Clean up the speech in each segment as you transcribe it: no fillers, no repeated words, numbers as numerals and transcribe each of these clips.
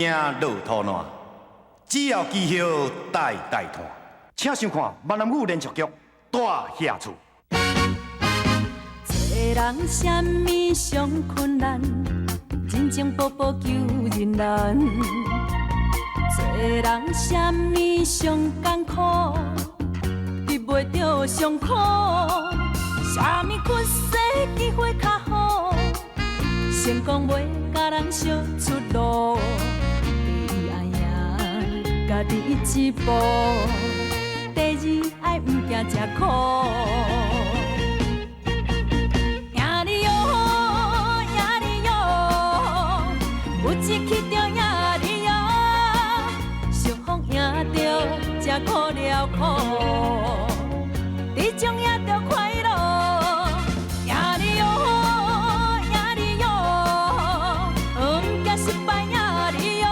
惊落土烂，只要机票代代摊。请收看闽南语连续剧《大侠厝》。做人啥物上困难？人情步步求人难。做人啥物上艰苦？得袂著上苦。啥物屈世机会较好？成功袂共人相出路。第一爱赢家己一步，第二爱毋惊吃苦。赢你哟，赢你哟，有志气就赢你哟，相逢赢著才苦了苦，这种赢著快乐。赢你哟，赢你哟，毋惊失败赢你哟，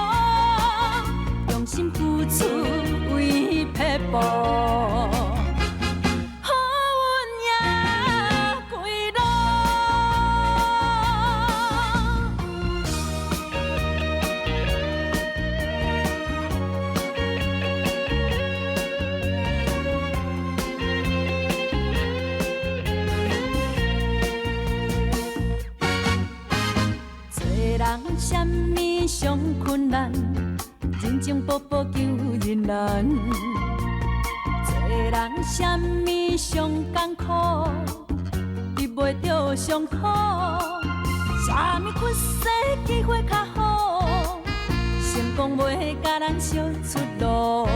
用心付出为撇步。好运赢归路。做人啥物上困难？人情步步求人难。做人啥物上艰苦？得袂著上苦。啥物屈世机会较好？成功袂共人相出路。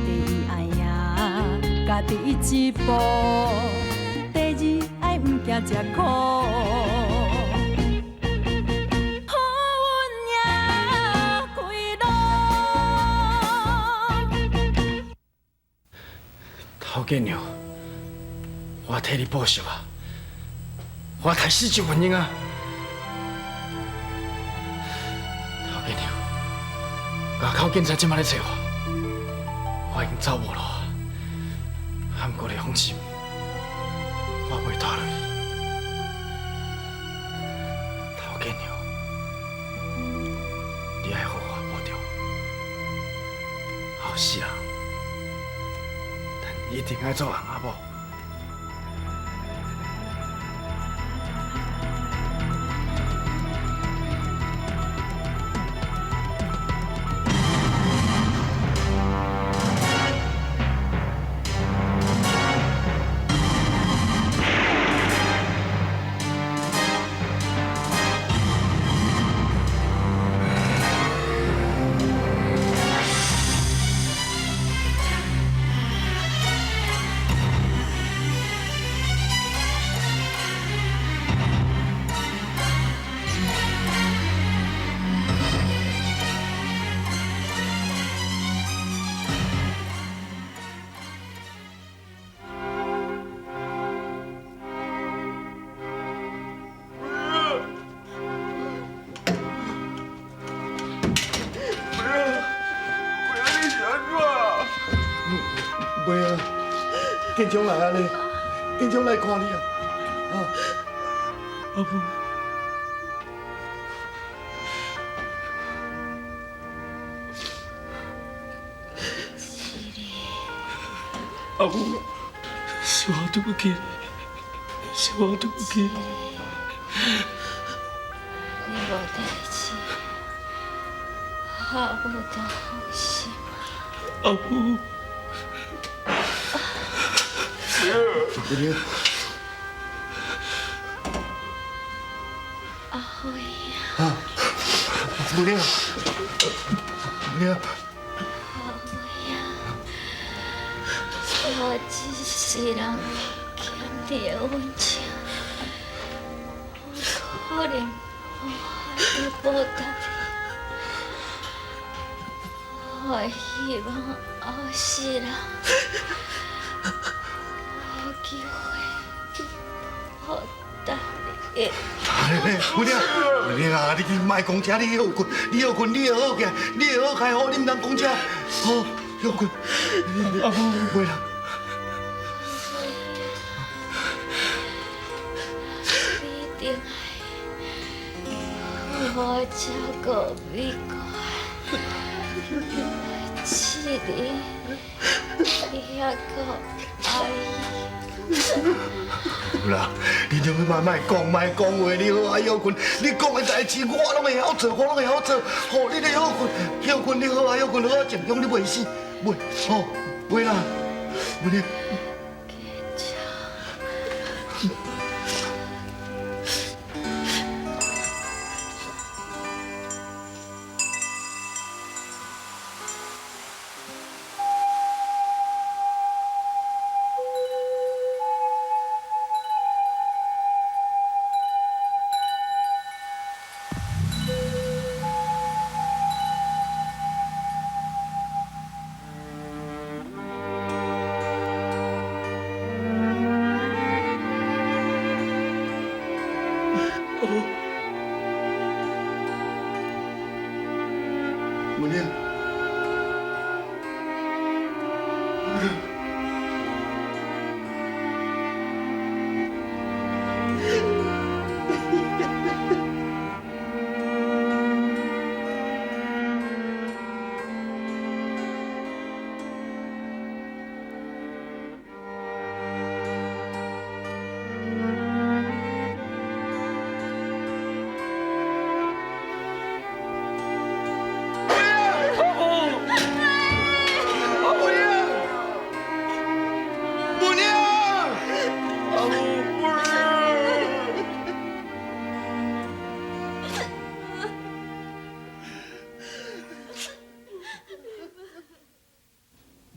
第一爱赢家己一步，第二爱毋惊吃苦。好运赢归路。头家娘，我替你报仇啊！我杀死周文英啊！头家娘，外口警察这马咧找我，我已经走无路啊！啊，毋过你放心，我袂拖落去。头家娘，你爱好好保重，后世人，咱一定爱做翁仔某。袂啊，建昌来啊咧，建昌来看你啊，啊，阿母，阿母，是我对不起你，是我对不起你。你无代志，我有当放心。阿母。阿辉啊，母娘，母娘，阿辉啊，我这世人欠你的温情，我可能无法度报答你。我希望后世人有机会报答你。母娘，母娘啊，你莫讲这，你歇困，你歇困，你会好起来，你会好开好，你毋通讲这，好，歇困，阿母，袂啦。你一定爱好好照顾美国。記得你猶閣愛伊。有啦，你就莫莫講，莫講話，你好愛歇睏，你講的代誌我攏會曉做，我攏會曉做。好，你咧歇睏，歇睏，你好愛歇睏，好啊靜養，你袂死，袂，吼，袂啦，袂咧。文英。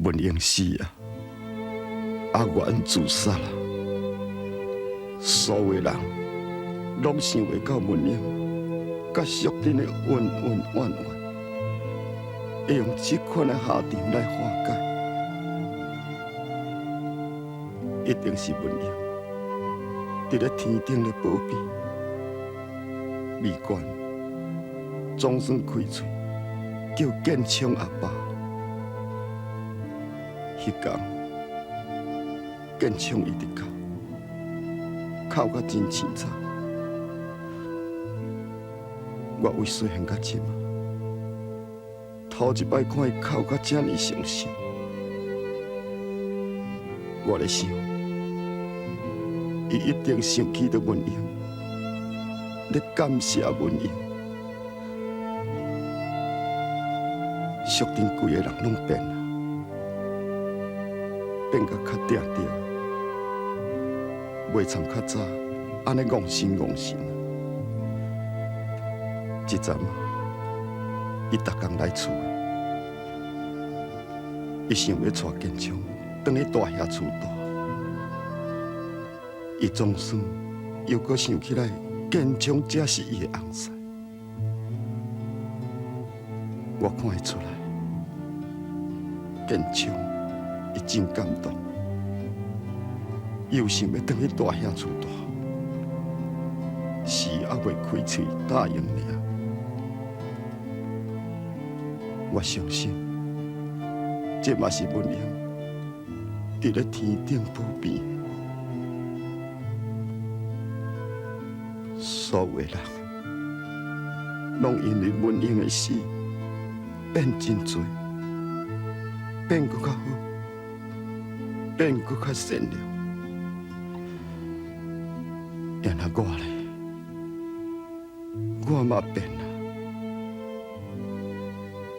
文英死啊，阿元自殺啦！所有人攏想袂到文英佮淑珍的恩恩怨怨，會用這款的下場來化解，一定是文英佇咧天頂咧保庇，美娟總算開喙叫建昌阿爸。彼工，建昌一直哭，哭甲真凄惨。我為細漢到這馬，頭一擺看伊哭甲這爾傷心。我咧想，伊一定想起著文英，咧感謝文英。淑珍規個人攏變啦。變甲較定定，袂像較早按呢戇神戇神。這陣伊逐工來厝，伊想欲帶建昌轉去大兄厝住，伊總算猶閣想起來，建昌才是伊的翁婿。我看會出來，建昌。伊真感動，又想欲轉去大兄厝住，是猶未開喙答應爾。我相信，這嘛是文英佇咧天頂保庇。所有的人，攏因為文英的死，變真濟，變閣較好。變閣較善良，然後我咧，我嘛變啦，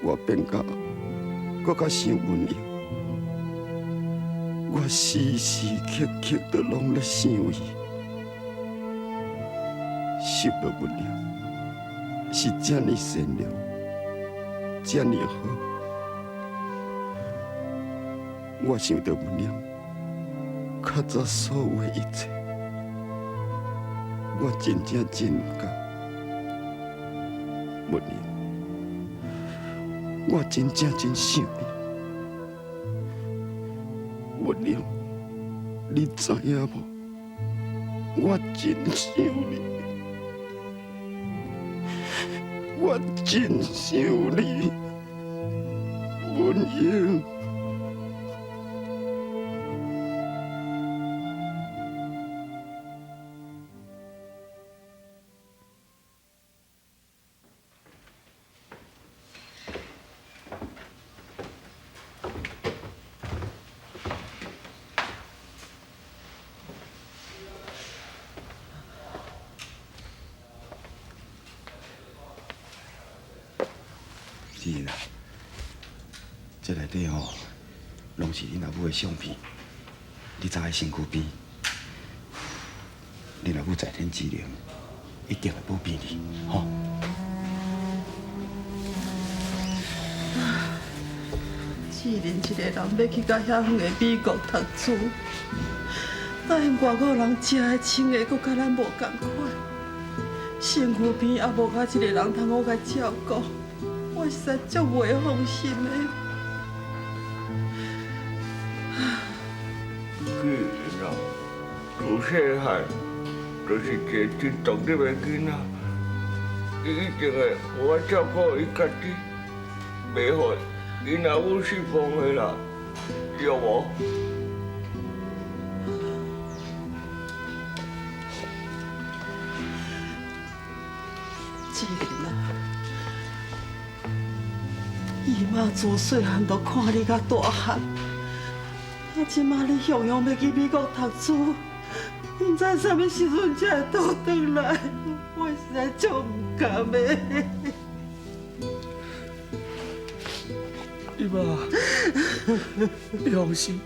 我變甲閣較想文英，我時時刻刻都攏咧想伊，想著文英是這爾善良，這爾好。我想著文英，較早所有的一切，我真正真毋甘。文英，我真正真想你。文英，你知影無？我真想你，我真想你，文英。志仁啊，這內底吼，攏是恁阿母的相片，你走去身軀邊，恁阿母在天之靈，一定會保庇你，吼。志仁一个人欲去到遐遠的美國讀書，答應外國人食的穿的，閣佮咱無仝款，身軀邊也無佮一個人通好共照顧，我實在足袂放心的。志仁啊，自細漢就是一个真獨立的囡仔，伊一定會予我照顧伊家己，袂予𪜶阿母失望的啦，對無？志仁啊，姨媽自細漢就看你到大漢，啊，這馬你雄雄欲去美國讀書，毋知啥物時陣才會倒轉來，我實在足毋甘的。姨媽，你放心，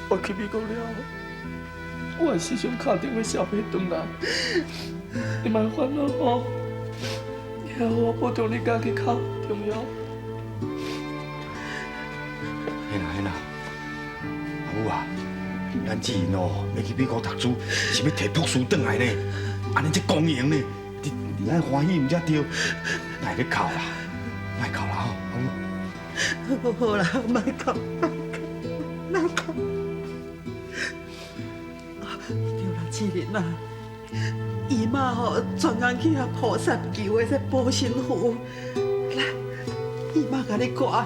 我去美國了後，我會時常敲電話寫批轉來，你莫煩惱吼，你好好保重你家己較重要。嘿啦嘿啦，阿母啊，咱志仁哦，欲去美國讀書，是欲提博士轉來呢，按呢這光榮呢，你愛歡喜毋才對，莫咧哭啦，莫哭啦吼，阿母。好啦，莫哭，莫哭，莫哭。對啦，志仁啊，姨媽吼專工去遐菩薩求的這保身符，來，姨媽共你掛。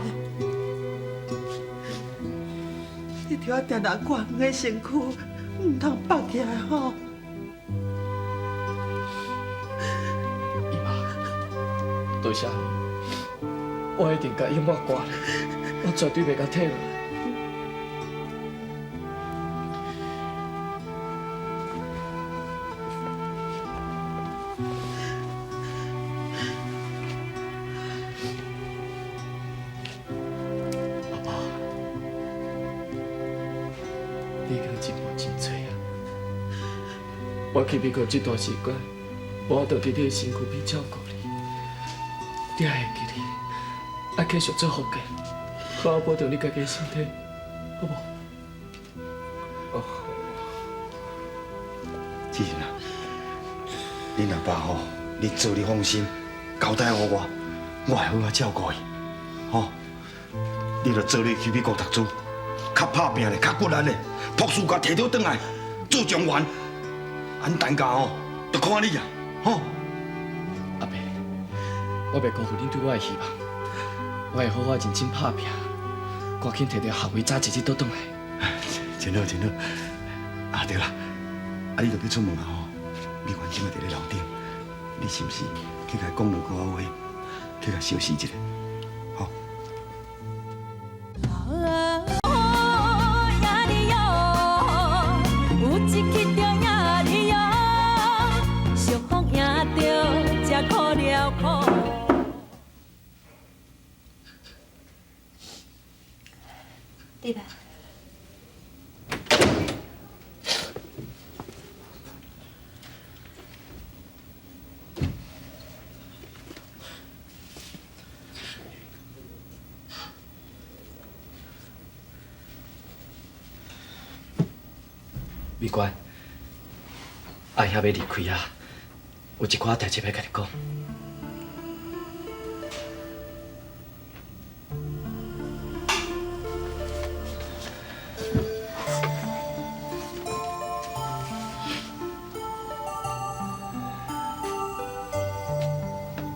你著愛定定掛遠的身軀，毋通放起來吼。姨媽，多謝你。我一定共伊永遠掛咧，我絕對袂共退落來。阿爸，你已經進步真濟啊！我去美國這段時間，無法度佇你的身軀邊照顧你，你愛會記得。愛繼續做復健，好好保重你家己的身體，好無？哦，志仁啊，恁阿爸吼，你做你放心，交代予我，我會好好照顧伊，吼。你著做你去美國讀書，較拍拚咧，較骨力咧，博士共提著轉來做狀元，按代價吼，就看你啊，吼。阿伯，我袂辜負恁對我的希望。我會好好認真拍拚，趕緊提著學位，早一日倒轉來。真好，真好。啊對啦，啊你著欲出門啊吼，美元這馬佇咧樓頂，你是毋是去共伊講兩句仔話，去共相示一下？吼。對吧？美娟，阿兄欲離開啊，有一寡代誌欲共你講。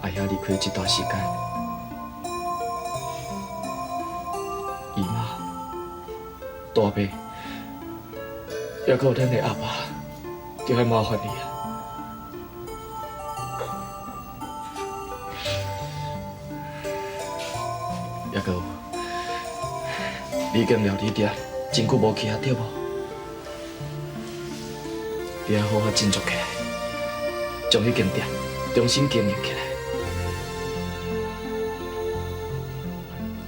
阿兄離開這段時間，姨媽、大伯，猶閣有咱的阿爸，就愛麻煩你啊！猶閣有，你間料理店真久無去啊，對無？你愛好好振作起來，將彼間店重新經營起來。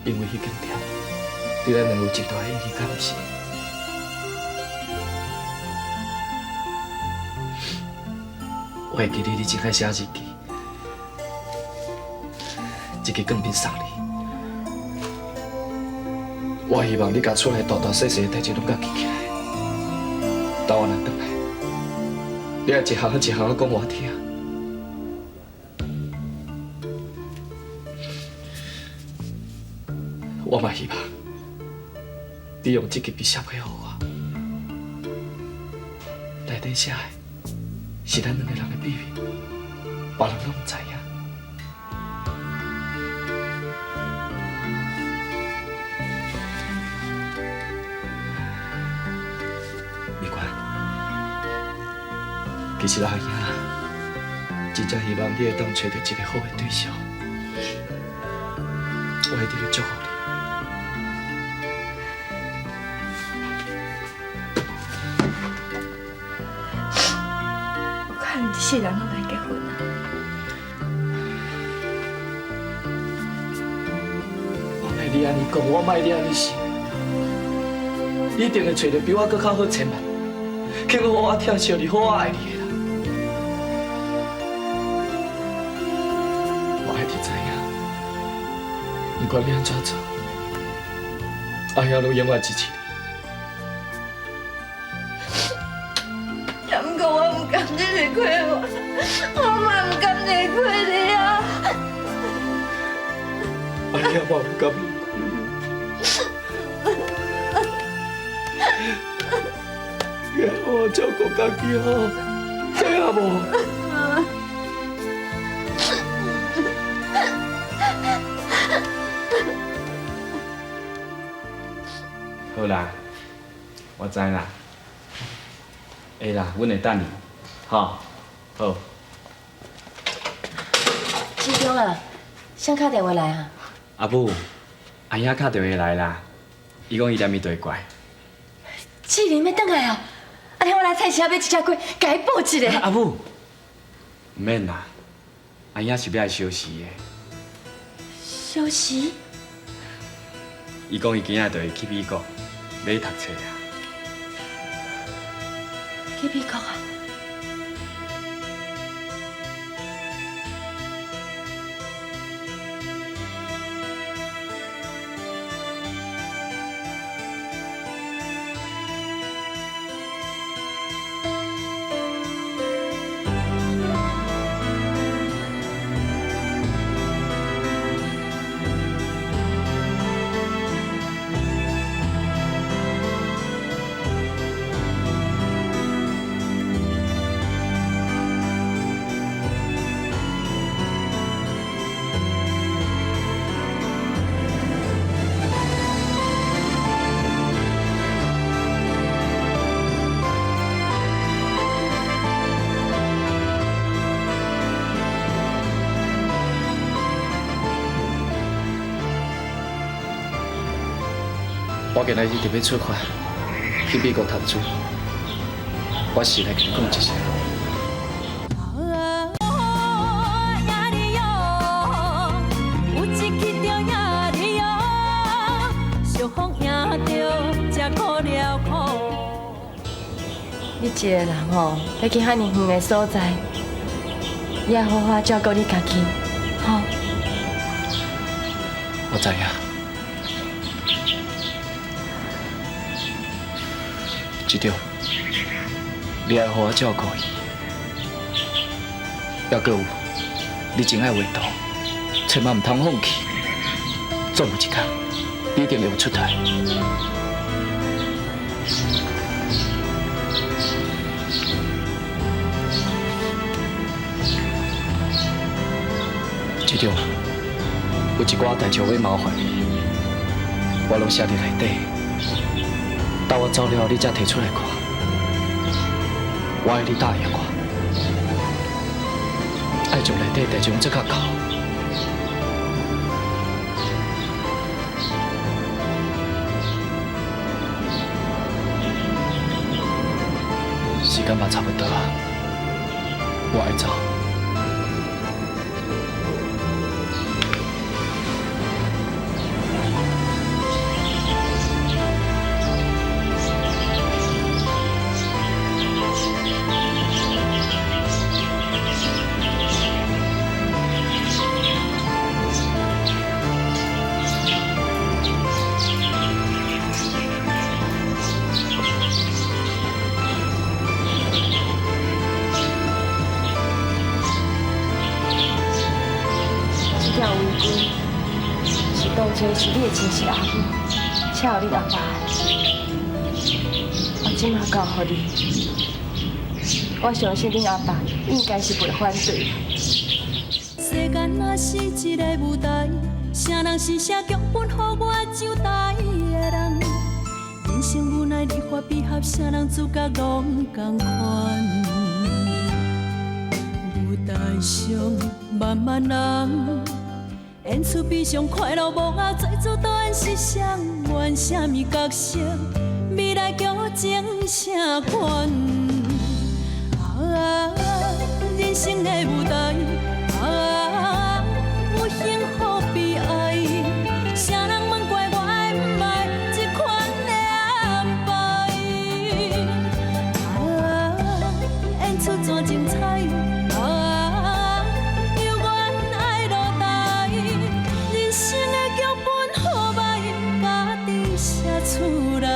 因為彼間店對咱兩有真大的影響，敢毋是？我會記得你真愛寫日記，這支鋼筆送你。我希望你共厝內大大細細的代誌攏共記起來。等我若轉來，你愛一項一項仔講我聽。我嘛希望你用這支筆寫批予我，內底寫的是咱兩個人的秘密，別人攏毋知影。美娟，其實阿兄真正希望你會當揣著一個好的對象，我會佇咧祝福你。有可能這世人攏來結婚啊！我莫你按呢講，我莫你按呢想，你一定會揣著比我閣較好千萬，肯好好疼惜你、好好愛你的人。我愛你知影，不管欲按怎做，阿兄攏永遠支持你。毋過我毋甘你離開我，我嘛毋甘離開你啊！阿兄嘛毋甘離開你，你好好照顧家己吼，知影無？好啦，我知啦。會啦，阮會等你，吼，好。志強啊，誰敲電話來啊？阿母，阿兄敲電話來啦，伊講伊踮伊對怪。志玲欲轉來哦，按呢我來菜市仔買一隻雞，共伊報一下。阿母，毋免啦，阿兄是欲來相辭的。相辭？伊講伊今仔就會去美國，欲去讀冊啊。去美國啊？我今仔日就欲出發去美國讀書，我先來共你講一聲。你一個人吼，欲去遐爾遠的所在，你愛好好照顧你家己，吼。我知影。志中，你愛好好照顧伊，猶閣有，你真愛畫圖，千萬毋通放棄，總有一天，你一定會有出頭。志中，有一寡代誌欲麻煩你，我攏寫佇內底。等我走了後，你才提出來看。我愛你答應我，愛將內底代誌攏做較到。時間嘛差不多啊，我愛走。當初是你的親生阿母，才予恁阿爸的。我這馬交予你，我相信恁阿爸應該是袂反對。世間若是一个舞台，啥人是寫劇本予我上台的人？人生無奈離合悲合，啥人主角攏仝款。舞台上万萬人，演出悲傷快樂幕後，做主導演是誰？演啥物角色？未來劇情啥款？啊，人生的舞台，啊，有幸福悲哀，啥人問過我愛毋愛這款的安排？啊，演出怎精彩？啊，猶原愛落台，人生的劇本好歹，家己寫出來。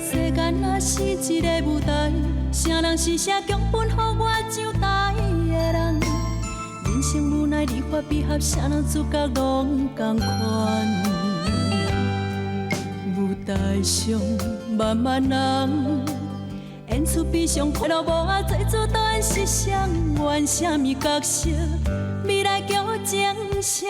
世間若是一個舞台，啥人是寫劇本予我上台的人？人生無奈離合悲合，啥人主角攏仝款。舞台上萬萬人，演出悲傷快樂幕後，做主導演是誰？演啥物角色？未來劇情啥